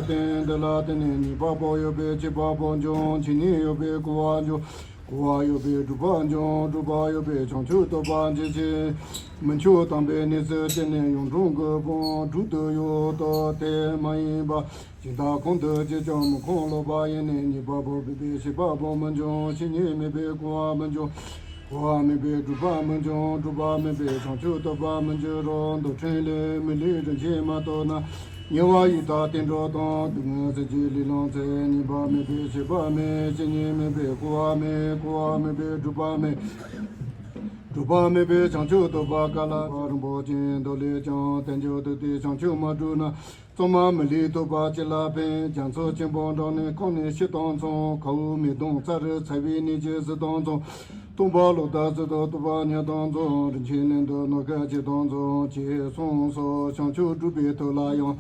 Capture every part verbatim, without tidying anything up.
རྟེན་འདི་ལ་བརྟེན་ནས་ཉེས་པ་པོ་ཡོད་པའི་བྱེད་པ་པོ་འབྱུང་། ཆོས་ཉིད་ཡོད་པའི་སྐུར་བ་འབྱུང་། སྐུར་བ་ཡོད་པའི་སྒྲུབ་པ་འབྱུང་། སྒྲུབ་པ་ཡོད་པའི་བྱང་ཆུབ་ཐོབ་པ་འབྱུང་། ཆོས་མི་འཆོས་དམ་པའི་གནས་སུ་སྐྱེས་ནས་གཡུང་དྲུང་གི་དཔུང་སྒྲུབ་ཏུ་ཡོད་དོ། དེ་མ་ཡིན་པ་གཞན་དག་གང་དུ་སྐྱེས་ཀྱང་མི་ཁོམ་ལོག་པ་ཡིན་ནས་ཉེས་པ་པོ་མེད་པའི་བྱེད་པ་པོ་མི་འབྱུང་། ཆོས་ཉིད་མེད་པའི་སྐུར་བ་མི་འབྱུང་། སྐུར་བ་མེད་པའི་སྒྲུབ་པ་མི་འབྱུང་། སྒྲུབ་པ་མེད་པའི་བྱང་ཆུབ་ཐོབ་པ་མི་འབྱུང་རོ། མདོ་ཕྲན་ལས། མི་ལུས་རིན་ཆེན་མ་ཐོབ་ན། དམྱལ་བ་ཡི་དྭགས་གཏན་གྲོགས་དང་། སྡུག་བསྔལ་ཟད་ཀྱི་ལུས་ལོངས་སྤྱད། ཉེས་པ་མེད་པའི་བྱེད་པ་མེད། ཆོས་ཉིད་མེད་པའི་སྐུར་བ་མེད། སྐུར་བ་མེད་པའི་སྒྲུབ་པ་མེད། སྒྲུབ་པ་མེད་པའི་བྱང་ཆུབ་ཐོབ་པ་ག་ལ་བ། རིན་པོ་ཆེའི་མདོ་ལས་ཀྱང་། དལ་འབྱོར་དུས་དེ་བྱང་ཆུབ་མ་བསྒྲུབས་ན། གཙང་མ་མི་ལུས་ཐོབ་པ་ཅི་ལ་ཕན། རྒྱ་མཚོ་ཆེན་པོ་འགྲམ་ནས་ཁོང་ནས་ཤི་དང་མཚུངས། ཁའུ་མིག་དོང་རྩ་རུ་འཚིར་བའི་གནས་ཀྱིས་གཟིར་དང་མཚུངས། སྟོང་པ་ལོག་ལྟར་གཟིགས་དང་རྟོག་པ་ཉམས་དང་མཚུངས། རིན་ཆེན་གླིང་དུ་ནོར་སྐལ་ཆེ་དང་མཚུངས། ཅེས་གསུངས་སོ། བྱང་ཆུབ་སྒྲུབ་པའི་དུས་ལ་ཡང་།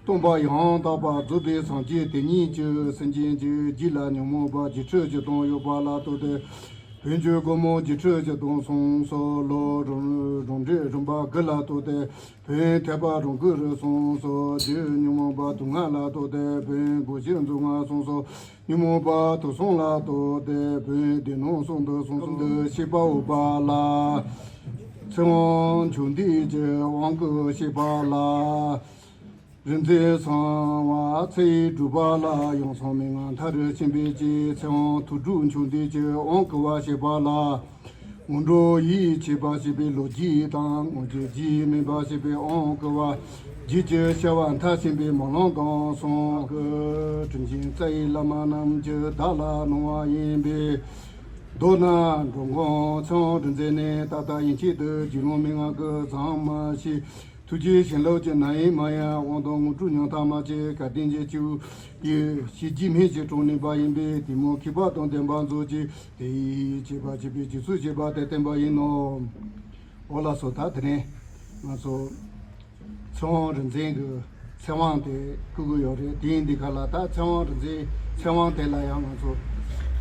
སྟོང་པ་ཡང་དག་པ་རྫོགས་པའི་སངས་རྒྱས་དེ་ཉིད་ཀྱིས་སེམས་ཅན་གྱི་རྒྱུད་ལ་ཉོན་མོངས་པ་བརྒྱད་ཁྲི་བཞི་སྟོང་ཡོད་པ་ལ་ལྟོས་ཏེ། བོན་གྱི་སྒོ་མོ་བརྒྱད་ཁྲི་བཞི་སྟོང་གསུངས་སོ། ལོ་རབས་རབས་འབྲས་རིམ་པ་དགུ་ལ་ལྟོས་ཏེ། བོན་ཐེག་པ་རིམ་དགུ་རུ་གསུངས་སོ། རྒྱུད་ཉོན་མོངས་པ་དུག་ལྔ་ལ་ལྟོས་ཏེ། བོན་སྒོ་བཞི་མཛོད་ལྔ་གསུངས་སོ། ཉོན་མོངས་པ་དུག་གསུམ་ལ་ལྟོས་ཏེ། བོན་སྡེ་སྣོད་གསུམ་དུ་གསུངས་སོ། འདི་བཤད་པ་འོས་པ་ལ། ཚེ་དབང་མཆོག་ལྡན་གྱི་དབང་བསྐུར་བཤད་པ་ལ། རིག་འཛིན་གསང་བ་ཚེ་ཡི་སྒྲུབ་པ་ལ། ཡང་གསང་མན་ངག་མཐའ་རུ་ཕྱིན་པའི་ཕྱིར། ཚེ་དབང་ཐུགས་སྒྲུབ་མཆོག་ལྡན་གྱི་དབང་བསྐུར་བ་བཤད་པ་ལ། སྔོན་འགྲོ་ཡིད་ཆེས་པ་ཞེས་པའི་ལོ་རྒྱུས་དང་། སྔོན་གྱི་རྒྱུད་སྨིན་པ་ཞེས་པའི་དབང་བསྐུར་བ། རྒྱུད་ཀྱི་བྱ་བ་མཐར་ཕྱིན་པའི་སྨོན་ལམ་དང་གསུངས། སྐུ་དྲིན་ཅན་རྩ་བའི་བླ་མ་རྣམས་ཀྱིས་བདག་ལ་གནང་བ་ཡིན་པས། མདོར་ན་འགྲོ་མགོན་ཚེ་དབང་རིག་འཛིན་ནི་ད་ལྟ་ཡན་ཆད་དུ་རྒྱུད་ལུང་མན་ངག་གི་ཟམ་མ་ཆད། ཐུགས་རྗེའི་བྱིན་རླབས་ཀྱི་ནམ་ཡིན་མ་ཡིན། དབང་དང་དངོས་གྲུབ་ཉམ་ཐག་མ་ཆད། བཀའ་དྲིན་ཅན་ཆུ་ཡི་ཞི་རྒྱས་སྨིན་ཞིང་གྲོང་ནུས་པ་ཡིན་པས། དེ་མོ་མཁས་པ་དང་ལྡན་པ་མཛོད་ཅིག་དེ་ཡིས་བྱས་པ་བྱས་པའི་རྗེས་སུ་བྱེད་པ་དེ་བསྟན་པ་ཡིན་ནོ། འོ་ལགས་སོ། ད་དེ་རིང་ང་ཚོ་ཚེ་དབང་རིག་འཛིན་གྱི་ཚེ་དབང་དེ་བསྐུར་གྱི་ཡོད་རེད། དེ་ཡིན་དུས་ག་ལ་ད་ཚེ་དབང་རིག་འཛིན་ཚེ་དབང་དེ་ལ་ཡང་ང་ཚོ་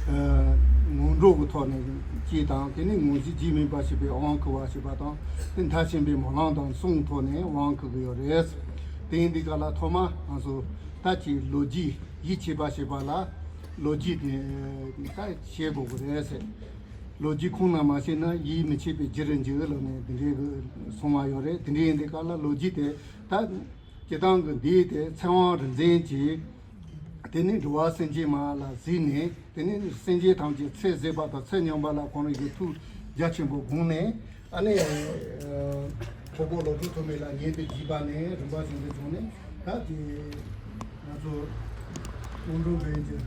ཨ་སྔོན་འགྲོ་གི་ཐོག་ནས་གཅིག་དང་། དེ་ནས་དངོས་གཞི་རྒྱུད་སྨིན་པ་ཞེས་པའི་དབང་བསྐུར་བ་ཞེས་པ་དང་། དེ་མཐར་ཕྱིན་པའི་སྨོན་ལམ་དང་གསུམ་ཐོག་ནས་དབང་བསྐུར་གྱི་ཡོད་རེད། དེ་ཡིན་དུས་ག་ལ་ཐོག་མ་ང་ཚོ་ད་ཅིག་ལོ་རྒྱུས་ཡིད་ཆེས་པ་ཞེས་པ་ལ་ལོ་རྒྱུས་དེ་ད་ཤེས་དགོས་ཀྱི་རེད་ཟེར། ལོ་རྒྱུས་ཁུངས་ན་མ་ཤེས་ན་ཡིད་མི་ཆེས་པའི་རྒྱུ་རུ་འགྱུར་ལབ་ནས་འདི་འདྲའི་གི་གསུང་བ་ཡོད་རེད། དེ་འདྲ་ཡིན་དུས་ག་ལ་ལོ་རྒྱུས་དེ་ད་སྤྱིར་བཏང་གི་འདིའི་དེ་ཚེ་དབང་རིག་འཛིན་གྱིས་དེ་ནས་འགྲོ་བ་སེམས་ཅན་མ་ལ་གཟིགས་ནས། དེ་ནས་སེམས་ཅན་ཐམས་ཅད་ཚེ་ཟད་པ་དང་ཚེ་ཉམས་པ་ལ་ཁོང་རང་གི་ཐུགས་རྒྱ་ཆེན་པོ་དགོངས་ནས། ཨ་ནི་ཨ་ཁོ་བོ་ལོ་དྲུག་ཐོན་མི་ལ་ཉན་དུ་བགྱིས་པ་ནས་རིམ་པ་བཞིན་དུ་བྱུང་ནས། ད་དེ་ང་ཚོ་སྔོན་འགྲོ་བོན་གྱི་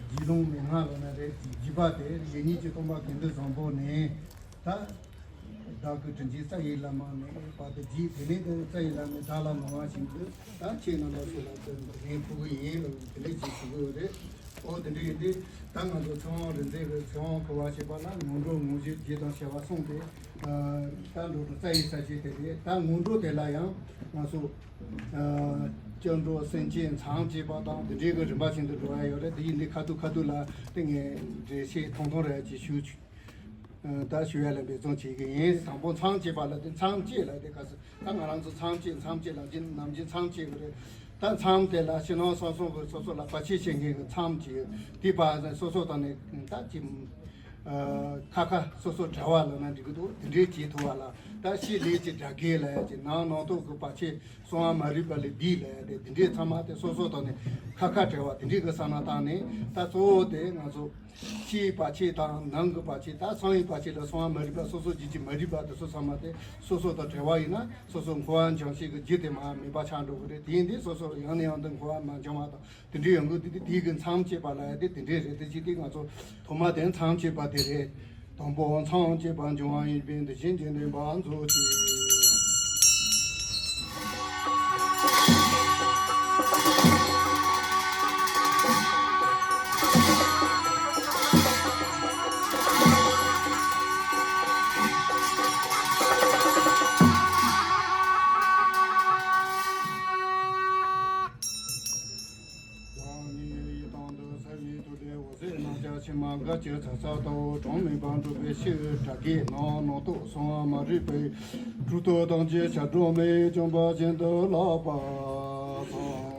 རྒྱུད་ལུང་མན་ངག་ལ་ན་རེད། བགྱིས་པ་དེ་ཡིད་གཉིས་ཀྱི་སྟོན་པ་དགེ་འདུན་བཟང་པོ་ནས། ད་བདག་གི་དྲིན་ཅན་རྩ་བའི་བླ་མ་ནས་བར་དུ་བགྱིས། དེ་ནས་དེ་རྩ་བའི་བླ་མས་བདག་ལ་གནང་བ་བཞིན་དུ་ད་ཁྱེད་རྣམ་པ་ཚོ་ལ་དེ་ངས་ཕུལ་གི་ཡིན་ལབ་དེ་འདྲ་ཅིག་ཞུ་གི་ཡོད་རེད། ཨོ་དེ་འདྲ་ཡིན་དུས་ད་ང་ཚོ་ཚེ་དབང་རིག་འཛིན་གྱི་ཚེ་དབང་བསྐུར་བ་ཞེས་པ་ལ་སྔོན་འགྲོ་དངོས་གཞི་རྒྱུད་དང་བྱ་བ་གསུམ་སྟེ། ད་འགྲོ་དྲུག་རྩ་བའི་ས་བཅད་དེ་རེད། ད་སྔོན་འགྲོ་དེ་ལ་ཡང་ང་ཚོ་སྐྱབས་འགྲོ་སེམས་བསྐྱེད་མཚམས་བཅད་པ་དང་དེ་འདྲའི་གི་རིམ་པ་བཞིན་དུ་འགྲོ་ཡ་ཡོད་རེད། དེ་ཡིན་དུས་ཁ་ཐུག་ཁ་ཐུག་ལ་དེ་ངས་འགྲེལ་བཤད་ཐུང་ཐུང་རེ་ཅིག་ཞུ། ད་ཞུ་ཡ་ལ་འབད་བརྩོན་བྱེད་ཀྱི་ཡིན། དང་པོ་མཚམས་བཅད་པ་ལ་དེ་མཚམས་བཅད་ལ་དེ་ག་ས། ད་ང་རང་ཚོ་མཚམས་བཅད་མཚམས་བཅད་ལ་ཅི་ནམ་རྒྱུན་མཚམས་བཅད་ཀྱི་རེད། ད་མཚམས་དེ་ལ་ཕྱི་ནང་གསང་གསུམ་གྱི་སོ་སོ་ལ་བར་ཆད་བྱེད་མཁན་གྱི་མཚམས་ཅིག་ཡོད། དེ་བར་སོ་སོ་དང་ནི་ད་ཅི་ཨ་ཁ་ཁ་སོ་སོ་བྲལ་བ་ལབ་ན་འགྲིག་གི་འདུག་དེ་འདྲའི་བྱེད་ཐུབ་པ་ལ་ད་ཕྱི་ལས་ཀྱི་དགྲ་བགེགས་ལབ་ཡ་ཅིག་ནང་ནང་ཐོག་གི་བར་ཆད་གསང་བ་མ་རིག་པ་ལས་འདས་ལབ་ཡ་དེ་དེ་འདྲའི་ཚང་མ་དེ་སོ་སོ་དང་ནི་ཁ་ཁ་བྲལ་བ་དེ་འདྲའི་གི་ས་ན་བཏང་ནས། ད་གཙོ་བོ་དེ་ང་ཚོ་ཕྱིའི་བར་ཆད་དང་ནང་གི་བར་ཆད། ད་གསང་བའི་བར་ཆད་ལ་གསང་བ་མ་རིག་པ། སོ་སོ་རྒྱུད་ཀྱི་མ་རིག་པ་དེ་ཚོ་ཚང་མ་དེ་སོ་སོ་དང་བྲལ་བ་ཡིན་ན་སོ་སོ་འཁོར་བ་འཇོམས་བྱེད་ཀྱི་རྒྱུ་དེ་མ་མེད་པ་ཆགས་འགྲོ་གི་རེད། དེ་ཡིན་དུས་སོ་སོ་ཡང་ནས་ཡང་དུ་འཁོར་བ་མ་འཇོམས་པ་དང་དེ་འདྲའི་ཡོང་གི། དེ་དེ་དེའི་གི་མཚམས་བཅད་པ་ལབ་ཡ་དེ་དེ་འདྲའི་རེད། དེ་ཅི་སྟེ་ང་ཚོ་ཐོག་མ་དེ་མཚམས་བཅད་པ་དེ་རེད། དང་པོ་མཚམས་བཅད་པ་འབྱུང་བ་ཡིན་པས་འདི་བཞིན་གྱི་འདོན་པ་མཛོད་ཅིག་ལག་གཉིས་ཡི་སྟེང་དུ་གསལ་བའི་ཐུགས་དེ་འོད་ཟེར་རྣམ་བཞག་ཕྱི་མ་འགལ་གྱི་ཚ་ཚ་ལྟ་བུ་གྲངས་མེད་པ་འགྲུབ་པའི་ཕྱིར། དགྲ་བགེགས་ནང་ནང་དུ་གསང་བ་མ་རིག་པའི་གྲོགས་དང་དང་གི་བྱ་སྒྲོ་མེ་བཅོམ་པ་བཞིན་དུ་ལགས་པ་དང་།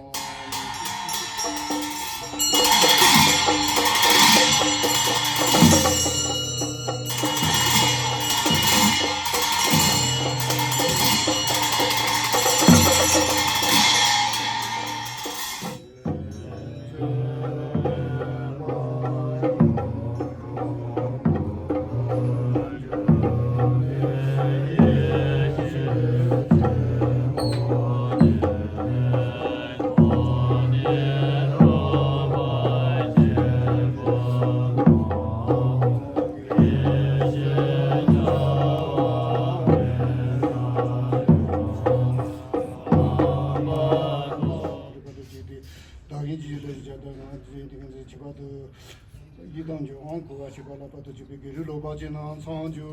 ཡི་དམ་ལྗོན་དབང་བསྐུར་བ་ཞིག་པ་ལ་བར་དུ་གཅིག་པའི་གི་རུ་ལོ་བ་ཅན་ནང་མཚང་རྒྱུ་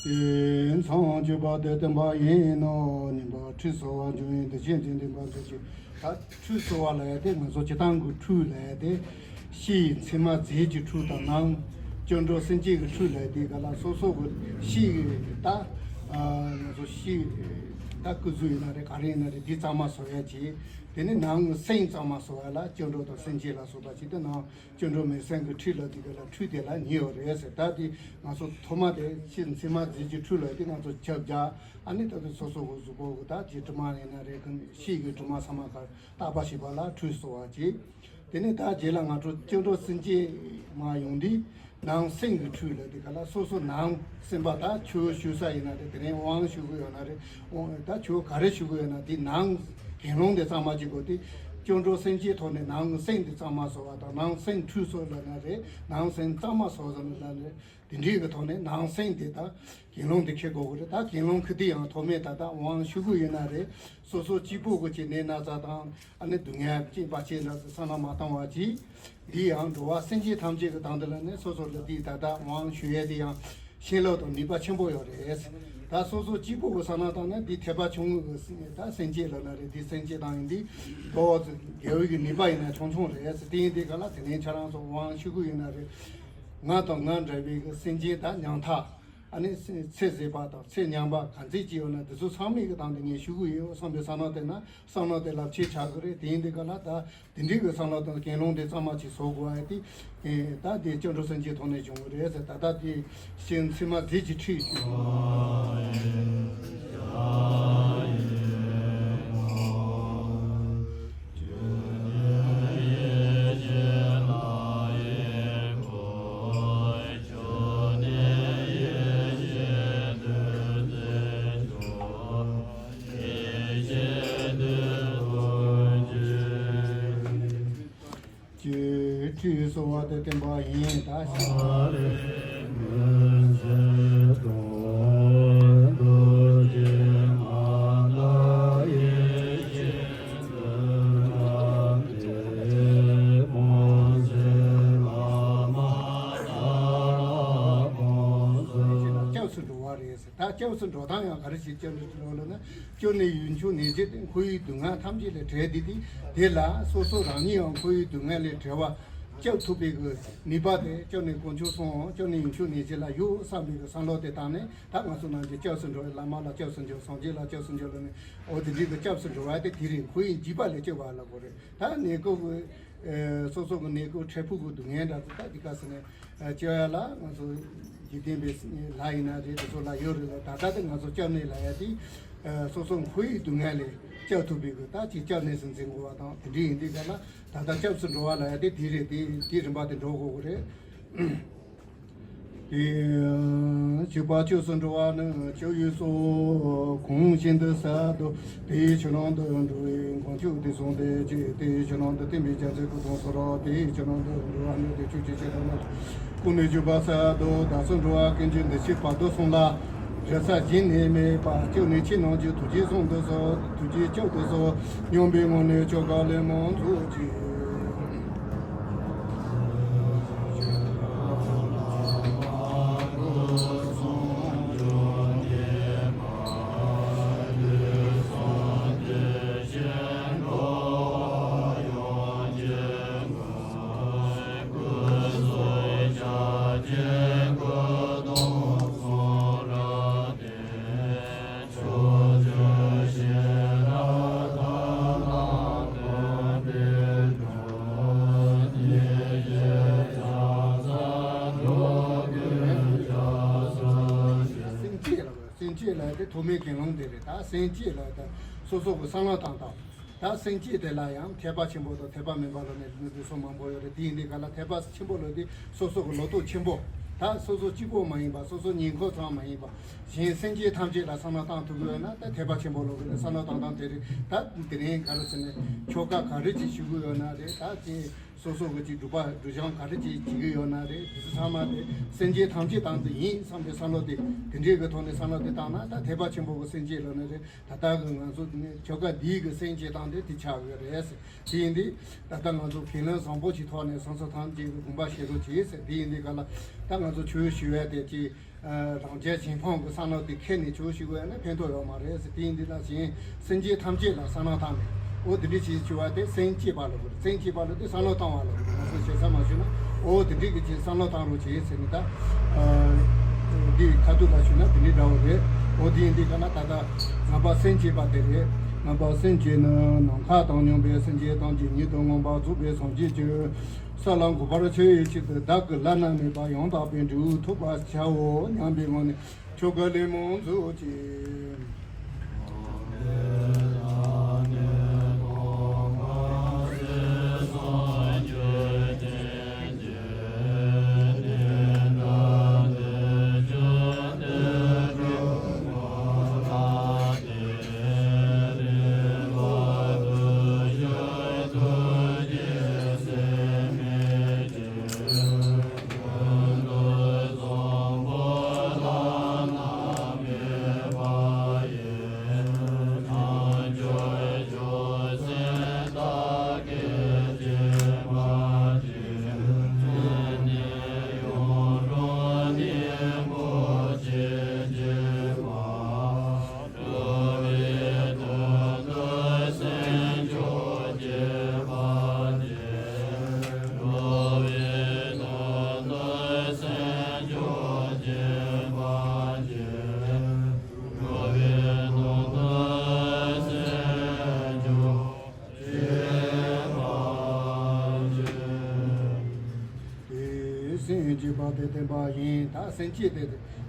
ཅིག་དེ་མཚང་རྒྱུ་བ་དེ་བསྟན་པ་ཡིན་ནོ། ཉིན་པ་ཁྲུས་གསོལ་བ་འབྱུང་བའི་འདི་བཞིན་དེ་འདི་འབར་འཛུགས་ཀྱི། ད་ཁྲུས་གསོལ་བ་ལ་ཡ་དེ་ང་ཚོ་སྤྱི་བཏང་གི་ཁྲུས་ལ་ཡ་དེ། ཕྱི་ཡི་མཚན་མ་རྫས་ཀྱི་ཁྲུས་དང་ནང་སྐྱབས་འགྲོ་སེམས་བསྐྱེད་ཀྱི་ཁྲུས་ལ་ཡ་དེ་ག་ལ་སོ་སོ་གི་ཕྱི་ཡི་ད་ང་ཚོ་ཕྱི་ད་སྐུ་གཟུགས་ཡིན་ན་རེད། ག་རེ་ཡིན་ན་རེད། འདི་གཙང་མ་བཟོ་ཡ་ཅིག་དེ་ནས་ནང་སེམས་གཙང་མ་བཟོ་བ་ལ་སྐྱབས་འགྲོ་དང་སེམས་བསྐྱེད་ལ་སོགས་པ་ཅིག་དེ་ནང་སྐྱབས་འགྲོ་མེད་སེམས་ཀྱི་ཁྲུས་ལ་དེ་ག་ལ་ཁྲུས་དེ་ལ་ཉེ་བ་རེད་ཟེར། ད་དེ་ང་ཚོ་ཐོག་མ་དེ་ཕྱི་མཚན་མ་རྫས་ཀྱི་ཁྲུས་ལ་དེ་ང་ཚོ་ཆབ་རྒྱག་ཨ་ནི་ད་དེ་སོ་སོ་གི་གཟུགས་པོ་གི་ད་ཀྱི་དྲི་མ་ཡིན་ན་རེད། གི་ཕྱི་གི་དྲི་མ་ཚང་མ་གར་བརྟག་པ་ཞིག་པ་ལ་ཁྲུས་གསོལ་བ་ཅིག་དེ་ནས་ད་རྗེས་ལ་ང་ཚོ་སྐྱབས་འགྲོ་སེམས་བསྐྱེད་མ་ཡོང་དུས། ནང་སེམས་ཀྱི་ཁྲུས་ལ་དེ་ག་ལ་སོ་སོ་ནང་སེམས་པ་ད་ཆོས་ཞུ་ས་ཡིན་ན་རེད། དེ་རིང་དབང་ཞུ་གི་ཡོད་ན་རེད། དབང་ད་ཆོས་ག་རེ་ཞུ་གི་ཡོད་ན་དེ་ནང་གིས་ལུང་དེ་གཙང་མ་བྱེད་དགོས་ཏེ། སྐྱབས་འགྲོ་སེམས་བསྐྱེད་ཐོག་ནས་ནང་སེམས་དེ་གཙང་མ་བཟོ་བ་དང་ནང་སེམས་ཁྲུས་གསོལ་ལ་ན་རེད། ནང་སེམས་གཙང་མ་བཟོ་ཟེར་ན་རེད། དེ་འདྲའི་གི་ཐོག་ནས་ནང་སེམས་དེ་ད་གིས་ལུང་དེ་འཁྱེར་དགོས་གི་རེད། ད་གིས་ལུང་འཁྱེར་དུས་ཡང་ཐོག་མའི་ད་ལྟ་དབང་ཞུ་གི་ཡོད་ན་རེད། སོ་སོ་གཅིག་པོ་གི་ཅིག་ནད་ན་ཚ་དང་ཨ་ནི་སྡུག་བསྔལ་ཅིག་བར་ཆད་འདྲ་བསམ་བློ་མ་བཏང་བ་ཅིག་འདི་ཡང་འགྲོ་བ་སེམས་ཅན་ཐམས་ཅད་ཀྱི་དོན་དུ་ལ་ནི་སོ་སོ་ལ་འདི་ད་ལྟ་དབང་ཞུ་ཡས་དེ་ཡང་བྱིན་རླབས་དང་ནུས་པ་ཆེན་པོ་ཡོད་རེད། ད་སོ་སོ་གཅིག་པོ་གི་བསམ་བློ་བཏང་ན་འདི་ཐེག་པ་ཆུང་ངུ་གི་ད་སེམས་བསྐྱེད་ལ་ན་རེད། འདི་སེམས་བསྐྱེད་བཏང་ཡིན་འདི་འགྲོ་བ་དགེ་བའི་གི་ནུས་པ་ཡིན་ན་ཆུང་ཆུང་རེད། དེ་ཡིན་དུས་ག་ལ་དེ་ནས་ཁྱེད་རང་ཚོ་དབང་ཞུ་གི་ཡོད་ན་རེད། ང་དང་ང་འདྲ་བའི་གི་སེམས་ཅན་ད་ཉམ་ཐག་ཨ་ནི་ཚེ་ཚེ་ཟད་པ་དང་ཚེ་ཉམས་པ་ག་ཚད་ཅིག་ཡོད་ན་འདི་ཚོ་ཚང་མའི་གི་དོན་དུ་ངས་ཞུ་གི་ཡོད་བསམ་པའི་བསམ་བློ་བཏང་ན་བསམ་བློ་དེ་རླབས་ཆེ་ཆགས་གི་རེད། དེ་ཡིན་དུས་ག་ལ་ད་དེ་འདྲའི་གི་བསམ་བློ་དང་གིས་ལུང་དེ་གཙང་མ་ཅིག་བཟོ་དགོས་ཨ། དེ་ད་དེ་སྐྱབས་འགྲོ་སེམས་བསྐྱེད་ཐོག་ནས་བྱུང་གི་རེད་ཟེར། ད་ལྟ་དེ་ཕྱི་མཚན་མ་རྫས་ཀྱི་ཁྲུས་ཞུ། ཁྲུས་གསོལ་བ་དེ་བསྟན་པ་ཡིན། ད་ཤ། སྐྱབས་སུ་འགྲོ་བ་རེད་ཟེར། ད་སྐྱབས་སུ་འགྲོ་སྟངས་ཡང་ག་རེ་ཞིག་སྐྱབས་སུ་འགྲོ་ལབ་ན། སྐྱབས་གནས་ཡུལ་མཆོག་གནས་བྱེད་དེ་འཁོར་བའི་སྡུག་བསྔལ་ཐམས་ཅད་ལས་བྲལ་ཏེ་དེ་དེ་ལ་སོ་སོ་རང་ཉིད་ཡང་འཁོར་བའི་སྡུག་བསྔལ་ལས་བྲལ་བ་སྐྱབས་ཐུབ་པའི་གི་ནུས་པ་དེ་སྐྱབས་གནས་དཀོན་མཆོག་གསུམ་སྐྱབས་གནས་ཡུལ་མཆོག་གནས་བྱེད་ལ་ཡོད་བསམ་པའི་གི་བསམ་བློ་དེ་བཏང་ནས། ད་ང་ཚོ་ནང་གི་སྐྱབས་སུ་འགྲོ་བའི་བླ་མ་ལ་སྐྱབས་སུ་འགྲོ། སངས་རྒྱས་ལ་སྐྱབས་སུ་འགྲོ་ལ་ནི་འོ་དེ་འདྲའི་གི་སྐྱབས་སུ་འགྲོ་བ་དེ་དེ་རེད། འཁོར་བའི་འཇིགས་པ་ལས་སྐྱོབ་པ་ལ་གོ་རེད། ད་ནད་འཁོར་གི་ཨ་སོ་སོ་གི་ནད་འཁོར་འཕྲལ་ཕུགས་གི་སྡུག་བསྔལ་འདྲ་ཚོ་ད་འདི་ག་ཟེར་ནས་ཨ་སྐྱོབ་ཡ་ལ་ང་ཚོ་འཇིག་རྟེན་པའི་ལྷ་ཡིན་ན་རེད། དེ་ཚོ་ལ་ཡོད་རེད་ལ། ད་ལྟ་དེ་ང་ཚོ་སྐྱབས་གནས་ལ་ཡ་དེ་ཨ་སོ་སོ་འཁོར་བའི་སྡུག་བསྔལ་ལས་སྐྱབས་ཐུབ་པའི་གི་ད་ཅིག་སྐྱབས་གནས་སུ་འཛིན་དགོས་པ་དང་དེ་འདྲ་ཡིན་དུས་ག་ལ་ད་ལྟ་སྐྱབས་སུ་འགྲོ་བ་ལ་ཡ་དེ་དེ་རེད། དེ་དེ་རིམ་པ་དེ་འགྲོ་དགོས་གི་རེད། དེ་བྱེད་པ་སྐྱབས་སུ་འགྲོ་བ་ནི་སྐྱབས་ཡུལ་སོགས་གང་བཞིན་དུ་གསལ་དུ། དེའི་ཕྱི་ནང་དུ་འགྲོ་བའི་མགོན་སྐྱབས་དེ་སོང་སྟེ་ཅི། དེའི་ཕྱི་ནང་དུ་བསྟན་པའི་རྒྱལ་མཚན་སྐུ་གདུང་སོགས་རོ། དེའི་ཕྱི་ནང་དུ་འགྲོ་བ་ནི་དེ་ཆོས་ཀྱི་ཆེ་དང་ན་ཀུན་ནས་བརྗོད་པ་གསལ་དུ། བདག་སོགས་འགྲོ་བ་ཀུན་གྱི་འདུ་ཤེས་བར་དོ་གསུམ་ལ་རེ་ས་གཞན་ནས་མེད་པ། སྐྱབས་གནས་ཕྱི་ནང་གི་ཐུགས་རྗེ་གསུམ་དུ་གསོལ། ཐུགས་རྗེའི་སྐྱབས་དུ་གསོལ། སྙོམས་པའི་ངང་ནས་ཆོ་ག་ལན་མང་ཚོགས་ཀྱིས། སེམས་བསྐྱེད་ལ། སེམས་བསྐྱེད་ལ་དེ་ཐོག་མའི་དགེ་སློང་དེ་རེད། ད་སེམས་བསྐྱེད་ལ་ད་སོ་སོ་གི་བསམ་བློ་བཏང་སྟངས། ད་སེམས་བསྐྱེད་དེ་ལ་ཡང་ཐེག་པ་ཆེན་པོ་དང་ཐེག་པ་དམན་པ་ལ་ནི་འདི་ཚོ་མང་པོ་ཡོད་རེད། དེ་ཡིན་དུས་ག་ལ་ཐེག་པ་ཆེན་པོ་ལ་དེ་སོ་སོ་གི་ལོ་ཏོག་ཆེན་པོ། ད་སོ་སོ་གཅིག་པོ་མ་ཡིན་པ། སོ་སོ་ཉེ་འཁོར་ཚང་མ་ཡིན་པ། གཞན་སེམས་ཅན་ཐམས་ཅད་ལ་བསམ་བློ་བཏང་ཐུབ་ཀྱི་ཡོད་ན་ད་ཐེག་པ་ཆེན་པོ་ལ་གི་བསམ་བློ་བཏང་སྟངས་དེ་རེད། ད་དེ་རིང་ག་རེ་ཟེར་ནས་ཆོ་ག་ག་རེ་ཅིག་ཞུ་གི་ཡོད་ན་རེད། ད་དེ། སོ་སོ་གི་ཅིག་སྒྲུབ་པ་སྒྲུབ་སྦྱང་ག་རེ་ཅིག་བྱེད་ཀྱི་ཡོད་ན་རེད། དེ་ཚོ་ཚང་མ་དེ་སེམས་ཅན་ཐམས་ཅད་དང་དུ་ཡིན་བསམ་པའི་བསམ་བློ་དེ་དེ་འདྲའི་གི་ཐོག་ནས་བསམ་བློ་དེ་བཏང་ན། ད་ཐེག་པ་ཆེན་པོ་གི་སེམས་བསྐྱེད་ལབ་ན་རེད། ད་ལྟ་གི་ང་ཚོ་དེ་ནས་ཆོ་ག་འདིའི་གི་སེམས་བསྐྱེད་སྟངས་དེ་དེ་ཆགས་ཡོད་རེད་ཟེར། དེ་ཡིན་དུས་ད་ལྟ་ང་ཚོ་ཕན་ལམ་བཟང་པོ་ཅིག་ཐོག་ནས་སོ་སོ་ཐམས་ཅད་ཀྱི་དགོངས་པ་བཞེས་རོགས་བྱེད་ཟེར། དེ་ཡིན་དུས་ག་ལ་ད་ང་ཚོ་ཆོས་ཞུ་ཡ་དེ་ཅིག་རང་རྒྱལ་གཞན་ཕམ་གྱི་བསམ་བློ་དེ་ཁྱེར་ནས་ཆོས་ཞུ་དགོས་ན་ཕན་ཐོགས་ཡོད་མ་རེད་ཟེར། དེ་ཡིན་དུས་ན་གཞན་སེམས་ཅན་ཐམས་ཅད་ལ་བསམ་བློ་བཏང་ནས། འོ་དེ་འདྲ་ཞིག་ཞུ་བ་དེ་སེམས་བསྐྱེད་པ་ལ་གོ་རེད། སེམས་བསྐྱེད་པ་ལ་དེ་བསམ་བློ་བཏང་བ་ལ་གོ་རེད། ང་ཚོ་ཞེ་ས་མ་ཞུ་ན། འོ་དེ་འདྲ་གི་ཅིག་བསམ་བློ་བཏང་རོགས་བྱེད་ཟེར་ནས། ད་འདི་ཁ་ཐུག་ལ་ཞུ་ན་དེ་འདྲ་འདྲ་བོ་རེད། འོ་དེ་ཡིན་དུས་ག་ལ་ད་ལྟ་ངན་པ་སེམས་བསྐྱེད་པ་དེ་རེད། ངན་པ་སེམས་བསྐྱེད་ནི། ནམ་མཁའ་དང་མཉམ་པའི་སེམས་ཅན་ཐམས་ཅད་ཉིད་དུ་མངོན་པར་རྫོགས་པའི་སངས་རྒྱས་ཀྱི་ས་ལ་འགོད་པར་བྱ་བའི་ཆེད་དུ། བདག་གིས་བླ་ན་མེད་པ་ཡང་དག་པའི་འབྲས་བུ་ཐོབ་པར་བྱའོ་སྙམ་པའི་ངང་ནས་ཆོ་ག་ལན་མང་རྫོགས་ཀྱིས། དེ་སེམས་བསྐྱེད་པ་དེ་བསྟན་པ་ཡིན། ད་སེམས་བསྐྱེད་དེ་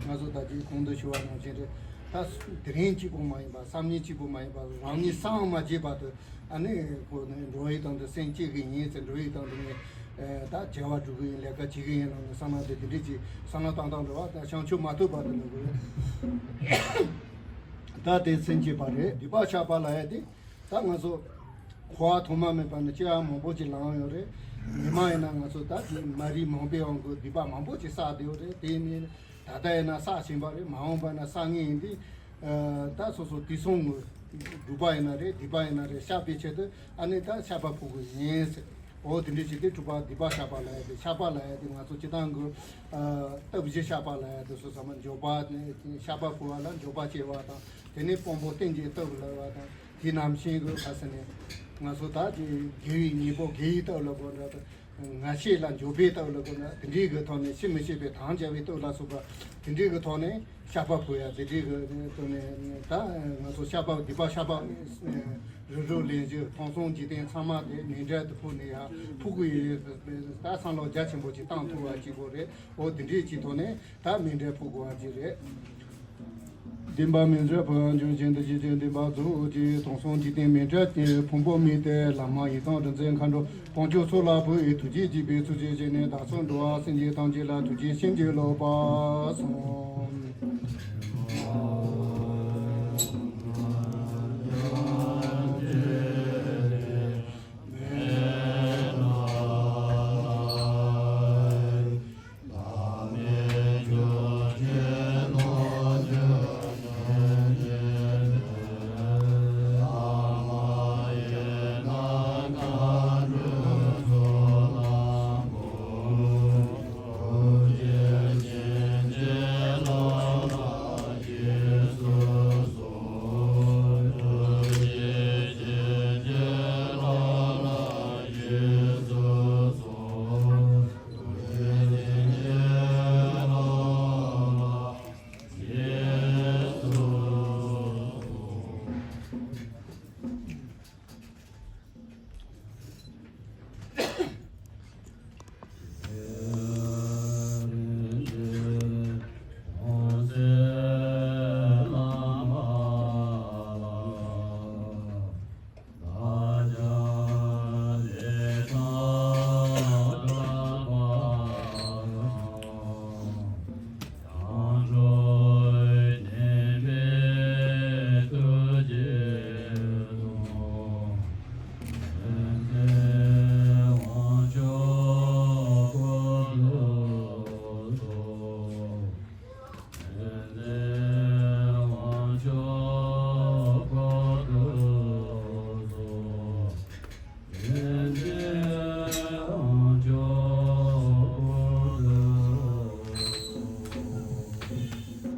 ང་ཚོ་ད་ཅིག་གོང་དུ་ཞུ་བ་ནང་བཞིན་རེད། ད་དེ་རིང་གཅིག་པོ་མ་ཡིན་པ། སང་ཉིན་གཅིག་པོ་མ་ཡིན་པ། རང་ཉིད་སངས་མ་རྒྱས་བར་དུ། ཨ་ནི་ཁོ་ནི་འགྲོ་བའི་དོན་དུ་སེམས་བསྐྱེད་ཀྱི་ཡིན་ཟེར། འགྲོ་བའི་དོན་དུ་ངས་ད་བྱ་བ་སྒྲུབ་ཀྱི་ཡིན། ལས་ཀ་བྱེད་ཀྱི་ཡིན་ལབ་ནས་བསམ་བློ་དེ་དེ་འདྲ་ཅིག་བསམ་བློ་བཏང་བཏང་འགྲོ་བ། ད་བྱང་ཆུབ་མ་ཐོབ་བར་དུ་འགྲོ་དགོས་རེད། ད་དེ་སེམས་བསྐྱེད་པ་རེད། སྡིག་པ་བཤགས་པ་ལབ་ཡ་དེ། ད་ང་ཚོ་འཁོར་བ་ཐོག་མ་མེད་པ་ནས་སྐྱེ་བ་མང་པོ་ཅིག་བླངས་ཡོད་རེད། ཉི་མ་ཡིན་ན་ང་ཚོ་ད་དེ་མ་རིག་མུན་པའི་དབང་གིས་སྡིག་པ་མང་པོ་ཅིག་བསགས་བསྡད་ཡོད་རེད། དེ་ནི་ད་ལྟ་ཡིན་ན་བསགས་ཕྱིན་པ་རེད། མ་འོངས་པ་ན་བསགས་ངེས་ཡིན་དུས། ད་སོ་སོ་དུས་གསུམ་གྱི་སྒྲིབ་པ་ཡིན་ན་རེད། སྡིག་པ་ཡིན་ན་རེད། བཤགས་པའི་ཆེད་དུ་ཨ་ནི་ད་བཤགས་པ་ཕུལ་དགོས་ཡིན་ཟེར། འོ་དེ་འདྲ་བྱས་ཏེ་སྒྲུབ་པ་སྡིག་པ་བཤགས་པ་ལབ་ཡ་དེ། བཤགས་པ་ལབ་ཡ་དེ་ང་ཚོ་སྤྱིར་བཏང་གི་སྟོབས་བཞི་བཤགས་པ་ལབ་ཡ་དེ། སོ་སོ་མ་འགྱོད་པ་ནས་བཤགས་པ་ཕུལ་བ་ལ་འགྱོད་པ་སྐྱེ་བ་དང་། དེ་ནས་དཔང་པོ་རྟེན་ཅིང་བསྟོད་ལབ་པ་དང་། དེ་ནང་བཞིན་གྱི་ཁ་ཟེར་ནས་ང་ཚོ་ད་དེ་དགེ་བའི་གཉེན་པོ་དགེ་བའི་སྟོབས་ལ་གོ་འདྲ། ང་ཤེས་ལ་འགྱོད་པའི་སྟོབས་ལ་གོ་འདྲ། དེ་འདྲའི་གི་ཐོག་ནས་ཤི་མི་ཤེས་པའི་དམ་བཅའ་བའི་སྟོབས་ལ་སོགས་པ་དེ་འདྲའི་གི་ཐོག་ནས་བཤགས་པ་ཕུལ་ཡ། དེ་འདྲའི་གི་ཐོག་ནས་ད་ང་ཚོ་བཤགས་པ་སྡིག་པ་བཤགས་པ་རིམ་གྲོ་ལན་བཞི་དྲང་སྲོང་འཇིག་རྟེན་ཚང་མ་དེ་མཎྜལ་དུ་ཕུལ་ནས་ཡ་ཕུལ་དགོས་ཡོད། ད་བསམ་བློ་རྒྱ་ཆེན་པོ་ཅིག་བཏང་ཐུབ་པ་ཅིག་དགོས་རེད། འོ་དེ་འདྲའི་ཅིག་ཐོག་ནས་ད་མཎྜལ་ཕུལ་དགོས་པ་ཅིག་རེད། བདེན་པ་མཎྜལ་ཕུལ་བ་འབྱོར་བཞིན་དུ་ཞིང་གཅིག་བདེན་པ་རྫོགས་ཀྱི། དྲང་སྲོང་འཇིག་རྟེན་མཎྜལ་གྱི་ཕུང་པོ་མེད་དེ། ལམ་མང་ཡི་དམ་རིག་འཛིན་མཁའ་འགྲོ་དཔལ་མཆོག་ཚོགས་ལ་ཕུལ་བའི་ཐུགས་རྗེས་དགྱེས་པའི་ཚུལ་གྱིས་བཞེས་ནས་བདག་སོགས་འགྲོ་བ་སེམས་ཅན་ཐམས་ཅད་ལ་ཐུགས་རྗེས་བྱིན་གྱིས་རློབ་པར་གསུངས།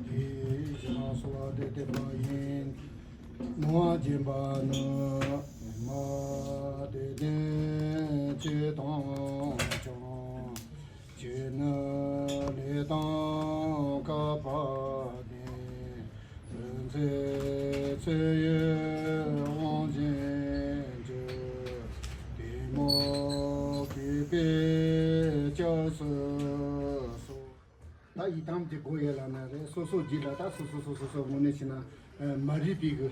དེའི་ཕྱི་མ་གསོལ་བ་འདེབས་ཏེ་མ་ཡིན། སྣང་བ་བརྒྱན་པ་ནི། མ་དེ་ལྡན་ཅི་དང་ཀྱང་། གཅིག་ནི་ལས་དང་བསྐལ་པ་ནས། འདུ་འཛི་ཚེ་ཡི་དབང་བཞིན་གྱིས། གཏི་མུག་གུས་པས་སྐྱབས་སུ་སོང་། ད་ཡི་དམ་གྱི་སྒོ་ཡར་ལ་ན་རེ། སོ་སོ་རྒྱུད་ལ་ད་སོ་སོ་སོ་སོ་སོ་ངོས་ནས་བྱས་ན། ཨ། མ་རིག་པའི་གི།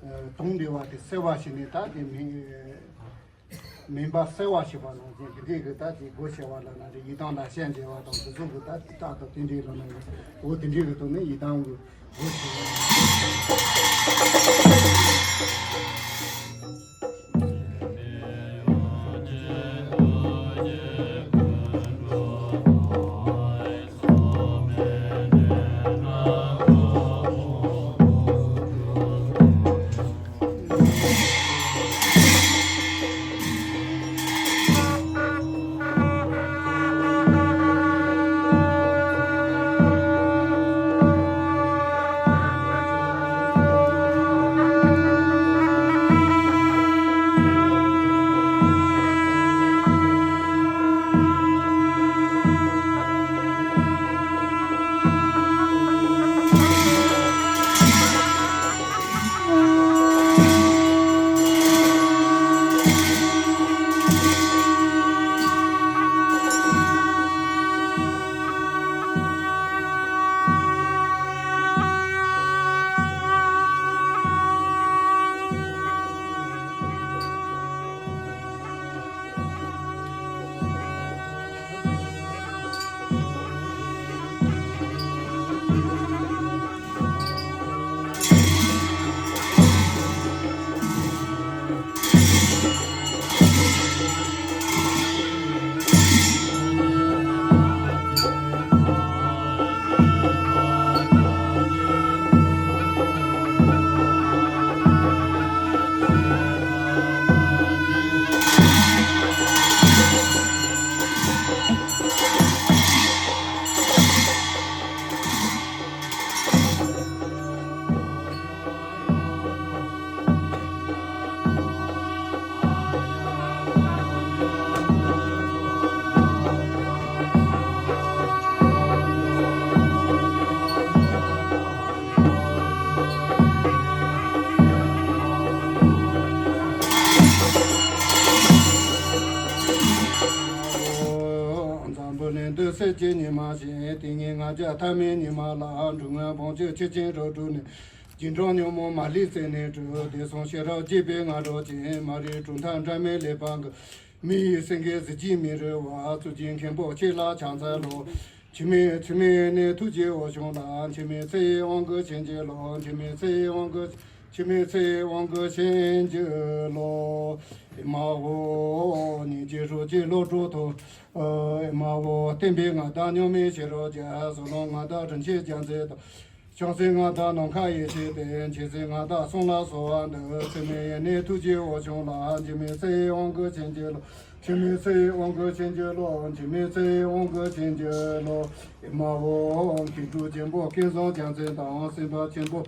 ཨ། དོན་འདྲེས་པ་དེ་སེལ་བ་ཞིག་ནས། ད་དེ་མིན། མུན་པ་སེལ་བ་ཞེས་པ་ནང་བཞིན། དེ་འདྲའི་གི་ད་དེ་སྒོ་ཕྱེ་བ་ལ་ན་རེ། ཡི་དམ་ལ་ཞལ་མཇལ་བ་དང་དེ་ཚོ་གི་ད་རྟག་ཏུ་དེ་འདྲའི་ལ་ན་རེ། འོ་དེ་འདྲའི་གི་ཐོག་ནས་ཡི་དམ་གི་སྒོ་ཕྱེ་བ། འཛམ་བུ་གླིང་འདི་སྲིད་ཀྱི་ཉི་མ་བཞིན། ཏིང་ངེ་ང་རྒྱལ་ཐ་མའི་ཉི་མ་ལ། འབྲུ་ལྔ་བང་ཆུ་ཆུ་ཆེན་རབ་བསྒྲུབས་ནས། རྒྱུན་འབྲུམ་ཉོན་མོངས་མ་ལུས་རྩད་ནས་གྲོལ། དེང་སང་ཤེས་རབ་རྒྱས་པའི་སྔ་དྲོ་ཅན། མ་རིག་གྲུབ་མཐའ་འདྲ་མེད་ལེགས་པར་འགགས། མི་ཡི་སེང་གེ་གཟི་བརྗིད་མི་རུང་བ། གཙུག་གི་མཁན་པོ་ཁྱེད་ལ་ཕྱག་འཚལ་ལོ། འཆི་མེད་འཆི་མེད་ཡེ་ནས་ཐུགས་རྗེའི་འོད་ཆུང་ལ། འཆི་མེད་ཚེ་ཡི་དབང་བསྐུར་བྱིན་གྱིས་རློབས། འཆི་མེད་ཚེ་ཡི་དབང་བསྐུར། འཆི་མེད་ཚེ་ཡི་དབང་བསྐུར་བྱིན་གྱིས་རློབས། ཨེ་མ་ཧོ། སྙིང་རྗེ་རོ་གཅིག་བློ་གྲོས་ཐོབ། ཨེ་མ་ཧོ། བསྟན་པའི་མངའ་བདག་མྱ་ངན་མེད་ཤེས་རབ་རྒྱལ། ཟབ་ལམ་མངའ་བདག་དྲིན་ཆེན་རྒྱལ་མཚན་དང་། བྱང་སེམས་མངའ་བདག་ནམ་མཁའ་ཡེ་ཤེས་དེ། མཁྱེན་བརྩེ་མངའ་བདག་གསུམ་ལ་གསོལ་བ་འདེབས། འཆི་མེད་ཡེ་ནས་ཐུགས་རྗེའི་འོད་ཆུང་ལ། འཆི་མེད་ཚེ་ཡི་དབང་བསྐུར་བྱིན་གྱིས་རློབས། འཆི་མེད་ཚེ་ཡི་དབང་བསྐུར་བྱིན་གྱིས་རློབས། འཆི་མེད་ཚེ་ཡི་དབང་བསྐུར་བྱིན་གྱིས་རློབས། ཨེ་མ་ཧོ། མཁས་གྲུབ་ཆེན་པོ་སྐལ་བཟང་རྒྱལ་མཚན་དང་། སེམས་དཔའ་ཆེན་པོ་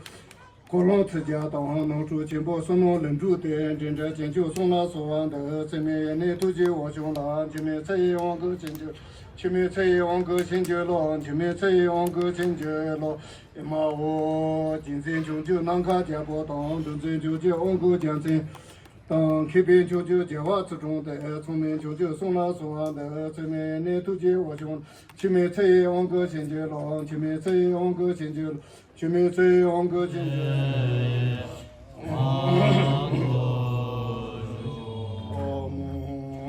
འཁོར་ལོ་ཚིག་བརྒྱ་དང་། ནོར་འཁྲུལ་ཆེན་པོ་བསོད་ནམས་ལས་འཁྲུགས་ཏེ། འདྲེན་བྲལ་བྱང་ཆུབ་གསུམ་ལ་གསོལ་བ་འདེབས། འཆི་མེད་ཡེ་ནས་ཐུགས་རྗེའི་འོད་ཆུང་ལ། འཆི་མེད་ཚེ་ཡི་དབང་བསྐུར་བྱིན་གྱིས། འཆི་མེད་ཚེ་ཡི་དབང་བསྐུར་བྱིན་གྱིས་རློབས། འཆི་མེད་ཚེ་ཡི་དབང་བསྐུར་བྱིན་གྱིས་རློབས། ཨེ་མ་ཧོ། རྗེ་བཙུན་བྱང་ཆུབ་ནམ་མཁའ་རྒྱལ་པོ་དང་། འདུལ་འཛིན་ཆོས་ཀྱི་དབང་བསྐུར་རྒྱལ་མཚན་དང་། མཁས་པའི་མཆོག་གྱུར་རྒྱལ་བ་ཚུལ་ཁྲིམས་ཏེ། མཚུངས་མེད་མཆོག་གྱུར་གསུམ་ལ་གསོལ་བ་འདེབས། འཆི་མེད་ཡེ་ནས་ཐུགས་རྗེའི་འོད་ཆུང་། འཆི་མེད་ཚེ་ཡི་དབང་བསྐུར་བྱིན་གྱིས་རློབས། འཆི་མེད་ཚེ་ཡི་དབང་བསྐུར་བྱིན་གྱིས་རློབས། འཆི་མེད་ཚེ་ཡི་དབང་བསྐུར་བྱིན་གྱིས། ཨོ་མོ།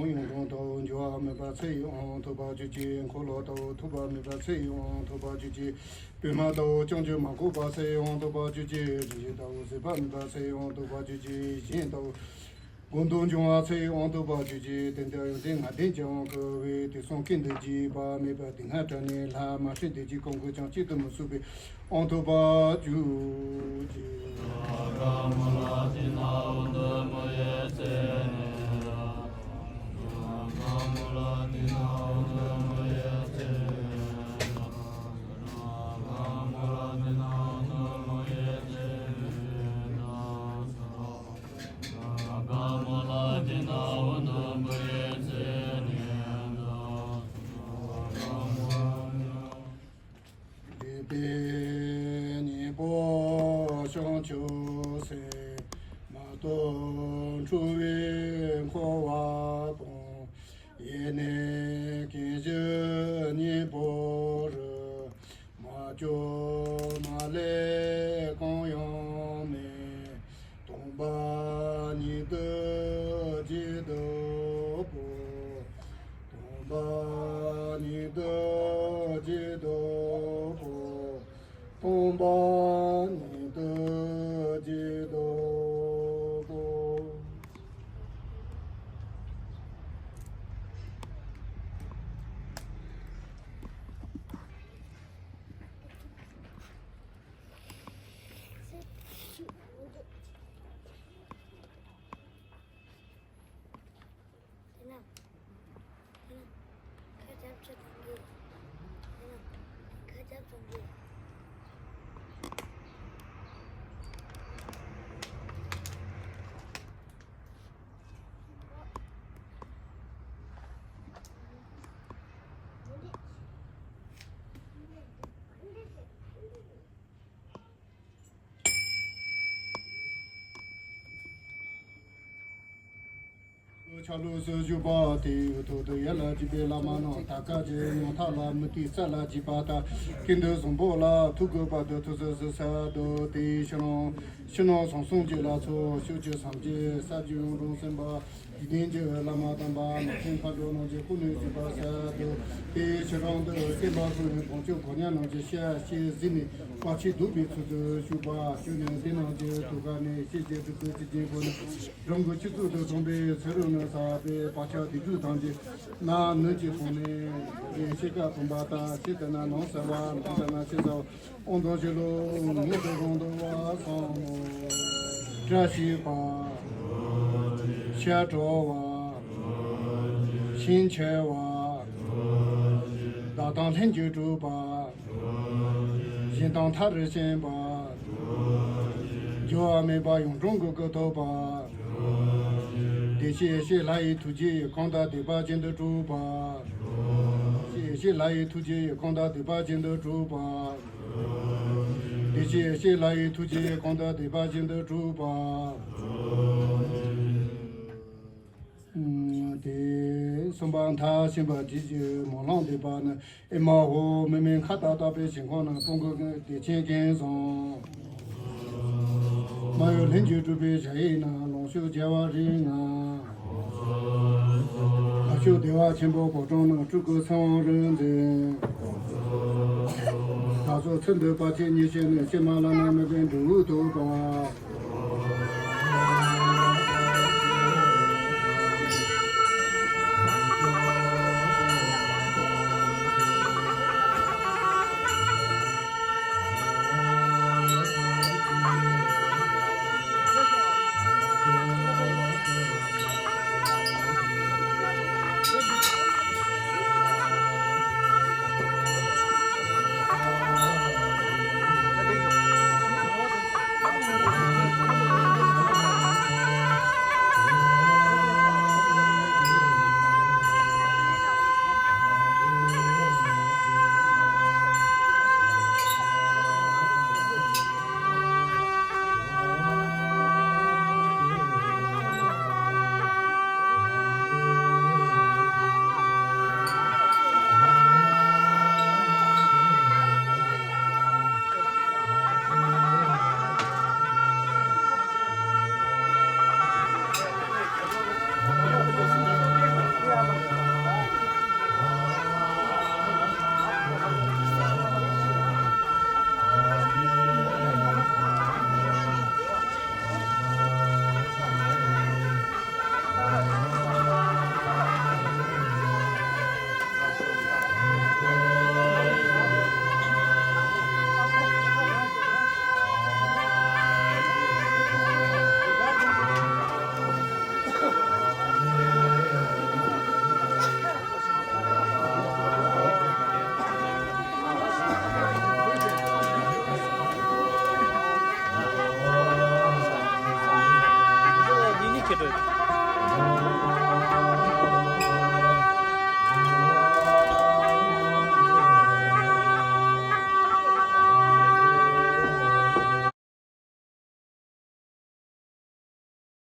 ཡོངས་གྲོལ་དང་འགྱུར་བ་མེད་པ་ཚེ་ཡི་དབང་ཐོབ་པར་གྱུར་ཅིག་འཁོར་ལོ་ལྟ་བུ་ཐུབ་པ་མེད་པ་ཚེ་ཡི་དབང་ཐོབ་པར་གྱུར་ཅིག་པདྨ་ལྟ་བུ་བརྐྱང་གཅིག་མ་བསྐོར་བ་ཚེ་ཡི་དབང་ཐོབ་པར་གྱུར་ཅིག་རིན་ཆེན་ལྟ་བུ་ཟད་པ་མེད་པ་ཚེ་ཡི་དབང་ཐོབ་པར་གྱུར་ཅིག་གཞན་ལྟ་བུ་སྒོམ་དང་སྦྱང་བ་ཚེ་ཡི་དབང་ཐོབ་པར་གྱུར་ཅིག་དེ་འདྲ་ཡོན་ཏན་ལྔ་ལྡན་གྱི་དབང་བསྐུར་བས། དུས་གསུམ་ཀུན་ཏུ་རྒྱས་པ་མེད་པ། དེ་སྔ་དྲན་ནས་ལྷག་མ་ཤེས་དེ་ཅིག་གང་གིས་ཀྱང་གཅིག་ཏུ་མི་གསུང་བའི་དབང་ཐོབ་པར་གྱུར་ཅིག་སྙིང་པོ་བྱང་ཆུབ་སེམས། མ་རྟོགས་འཁྲུལ་པའི་འཁོར་བ་སྤོང་། ཡེ་ནས་ཀུན་གཞི་སྙིང་པོ་རུ། མ་བཅོས་མ་བསླད་གང་ཡང་མེད། སྟོང་པ་ཉིད་དུ་རྗེས་ཟློས་པོ། སྟོང་པ་ཉིད་དུ་རྗེས་ཟློས་པོ། སྟོང་པ་ཉིད་དུ་རྗེས་ཟློས་པོ། དེ་ན། དེ་ན། ཁ་རྒྱབ་ཅིག་གཏོང་གི། དེ་ན། ཁ་རྒྱབ་གཏོང་གི། ཆ་ལུགས་སུ་བཞུགས་པ་དེའི་ཐོག་ཏུ་ཡར་ལ་བརྒྱུད་པའི་བླ་མ་རྣམས་དར་དཀར་གྱི་ཡང་ཐག་ལ་མུ་ཏིག་རྩ་ལ་བརྒྱུས་པ་ལྟར། ཀུན་ཏུ་བཟང་པོ་ལ་ཐུགས་དགོངས་པ་དུ་ཐུགས་སུ་གསོལ་ས་དུ། དེའི་ཕྱི་ནང་ཕྱི་ནང་གསང་གསུམ་གྱི་ལྷ་ཚོགས། ཕྱོགས་བཅུ་ཐམས་ཅད་ས་བཅུ་རང་གྲོལ་སེམས་དཔའ། འཇིག་རྟེན་གྱི་བླ་མ་དམ་པ་ནང་བཞིན་མཁའ་འགྲོ་རྣམས་ཀྱི་སྐུ་ནི་བཞུགས་པ་གསལ་དུ། དེའི་ཕྱི་རོལ་དུ་སེམས་དཔའ་གསུམ་ནི་བོན་ཆོས་གོ་ཉན་རྣམས་ཀྱི་ཞལ་ཞལ་གཟིགས་ནས་བར་ཆད་བཟློག་པའི་ཚུལ་དུ་བཞུགས་པ། སྤྱིར་ནི་དེ་རྣམས་ཀྱི་ཐུགས་ཀ་ནས་ཤེས་བྱའི་སྒྲུབ་པའི་ཚིག་རྒྱན་པོ་ནི་རང་གི་སྤྱི་གཙུག་ཏུ་བཟུང་བའི་ཚེ་རབས་ནས་བསགས་པའི་བག་ཆགས་སྡིག་སྒྲིབ་ཐམས་ཅད་ནམ་ནུབ་ཀྱི་གོང་ནས་ཤེས་ཀ་བུམ་པ་ལྟར་ཕྱི་ལྟར་ན་ནང་གསལ་བ། ནང་ལྟར་ན་ཕྱི་གསལ་བ། དབང་དང་བྱིན་རླབས་མྱུར་དུ་གང་དུ་བ་བསམ་མོ། བཀྲ་ཤིས་པ། ཤ་དྲོ་བ། ཞིང་ཆེ་བ། བདག་དང་ལྷན་ཅིག་གྲུབ་པ། གཞན་དང་ཐ་རུ་ཕྱིན་པ། འགྱུར་བ་མེད་པ་ཡང་གྲོང་གི་སྐུ་ཐོབ་པ། བདེ་གཤེགས་ཡེ་ཤེས་ལྷ་ཡི་ཐུགས་རྗེ་ཡིས་གང་དག་བདེ་བ་ཅན་དུ་གྲུབ་པ། ཡེ་ཤེས་ལྷ་ཡི་ཐུགས་རྗེ་ཡིས་གང་དག་བདེ་བ་ཅན་དུ་གྲུབ་པ། བདེ་གཤེགས་ཡེ་ཤེས་ལྷ་ཡི་ཐུགས་རྗེ་ཡིས་གང་དག་བདེ་བ་ཅན་དུ་གྲུབ་པ། དེ་གསུམ་པ་མཐར་ཕྱིན་པ་རྗེས་ཀྱི་མ་ལངས་བསྡུས་པ་ནི། ཨེ་མ་ཧོ། མི་མིན་མཁའ་ལྟར་དག་པའི་ཞིང་ཁམས་ན། སྤོང་བའི་བདེ་ཆེན་ཀུན་བཟང་། མ་གཡོས་ལྷུན་གྱིས་གྲུབ་པའི་ཞལ་ཡིན་ན། ལོངས་སྤྱོད་རྒྱལ་བ་རིགས་ལྔ། ལ་ཕྱོགས་བདེ་བ་ཆེན་པོ་ཕོ་བྲང་ན། སྤྲུལ་སྐུ་ཚེ་དབང་རིག་འཛིན། བདག་སོགས་ཚུལ་འདུས་དཔལ་ཆེན་ཉི་ཤུ་ནི། ཕྱི་མ་ལམ་ན་མི་མཁས་འགྲོ་འོད་ཐོབ་པ།